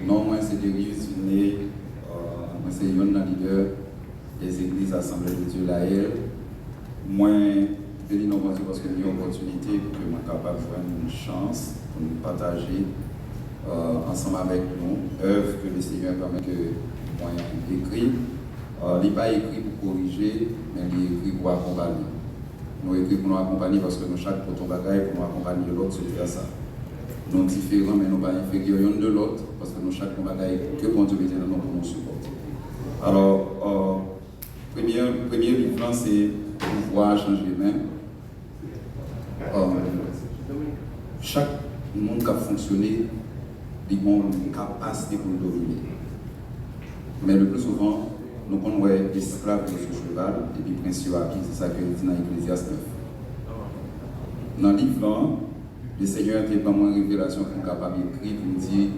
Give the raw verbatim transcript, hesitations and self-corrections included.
Non, mwen se Derius Vilmé, euh, mwen se youn nan lidè des églises Assemblée de Dieu Layèl. Mwen beni non Bondye paske m gen opòtinite pou ke mwen kapab jwenn chans pou nou pataje, euh, ansanm avèk nou èv ke Lesenyè pèmèt ke mwen ekri. Euh, li pa ekri pou korije, men li ekri pou akonpanye. Nou ekri pou nou akonpanye paske nou chak pote yon bagay pou nou akonpanye lòt sou tè sa. Nou diferan, men nou pa enferyè youn de lòt, paske nou chak gen yon bagay ke Bondye mete nan nou pou nou sipòte. Alò, euh, premye, premye liv lan se Pouvwa a chanje men. Euh, chak moun k ap fonksyone, li gen yon kapasite pou l domine. Men le pli souvan, nou konn wè esklav yo sou cheval, epi prens yo a pye, se sa ke yo di nan Eklezyas nèf. Nan liv lan, Lesenyè te ban mwen revelasyon pou m kapab ekri, pou m di,